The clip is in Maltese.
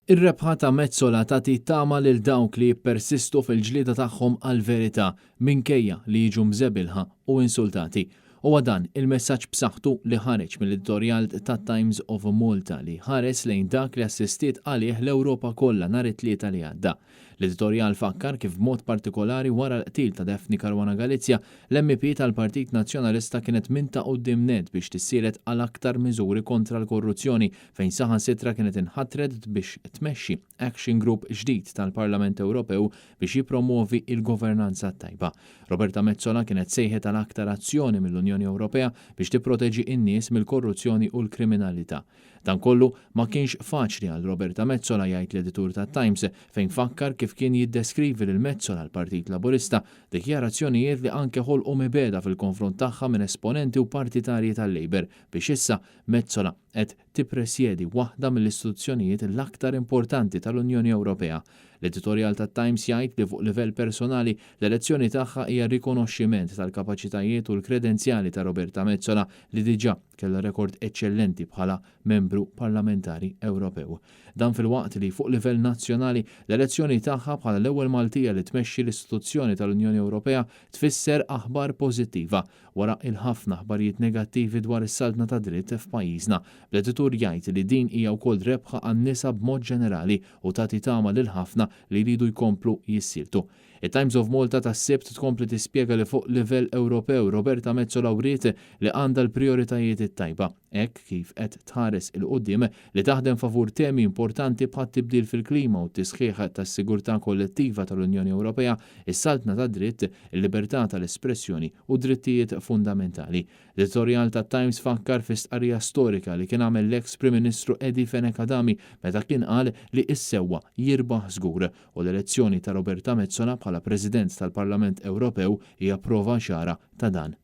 Ir-rebħa ta' Metsola tagħti tama lil dawk li jippersistu fil-ġlieda tagħhom għall-verità minkejja li jiġu mżebilħa u insultati. Huwa dan il-messaġġ b'saħħtu li ħareġ mill-editorjal tat-Times of Malta li ħares lejn dak li assistiet għalih l-Ewropa kollha nhar it-Tlieta li għadda. L-editorjal fakkar kif b'mod partikolari wara l-qtil ta' Daphne Caruana Galizia, l-MEP tal-Partit Nazzjonalista kienet minn ta' quddiem nett biex tissielet għal aktar miżuri kontra l-korruzzjoni fejn saħansitra kienet inħatret biex tmexxi Action Group ġdid tal-Parlament Ewropew biex jippromwovi l-governanza t-tajba. Roberta Metsola kienet sejħet għal aktar azzjoni mill-Unjoni Ewropea biex tipproteġi n-nies mill-korruzzjoni u l-kriminalità. Dan kollu ma kienx faċli għal Roberta Metsola jgħid l-editur tat-Times fejn fakkar kif kien jiddeskrivi lil Metsola l-Partit Laburista, dikjarazzjonijiet li anke ħolqu mibegħda fil-konfront tagħha minn esponenti u partitarji tal-Labour biex issa Metsola qed tippresjedi waħda mill-istituzzjonijiet l-aktar importanti tal-Unjoni Ewropea. L-editorjal tat-Times jgħid li fuq livell personali, l-elezzjoni tagħha hija rikonoxximent tal-kapaċitajiet u l-kredenzjali ta' Roberta Metsola li diġà kellha rekord eċċellenti bħala Membru Parlamentari Ewropew. Dan filwaqt li fuq livell nazzjonali, l-elezzjoni tagħha bħala l-ewwel Maltija li tmexxi l-istituzzjoni tal-Unjoni Ewropea tfisser aħbar pożittiva wara l-ħafna aħbarijiet negattivi dwar is-saltna tad-dritt f'pajjiżna, bl-editur jgħid li din hija wkoll rebħa għan-nisa b'mod ġenerali u tagħti tama lil ħafna li jridu jkomplu jissieltu. It-Times of Malta tas-Sibt tkompli tispjega li fuq livell Ewropew Roberta Metsola wriet li għandha l-prijoritajiet it-tajba hekk kif qed tħares 'il quddiem li taħdem favur temi importanti bħat-tibdil fil-klima u t-tisħiħ tas-sigurtà kollettiva tal-Unjoni Ewropea, is-saltna tad-dritt, il-libertà tal-espressjoni u d-drittijiet fundamentali. L-editorjal tat-Times fakkar fi stqarrija storika li kien għamel l-eks Prim Ministru Eddie Fenech Adami meta kien qal li s-sewwa jirbaħ żgur u l-elezzjoni ta' Roberta Metsola bħala President tal-Parlament Ewropew hija prova ċara ta' dan.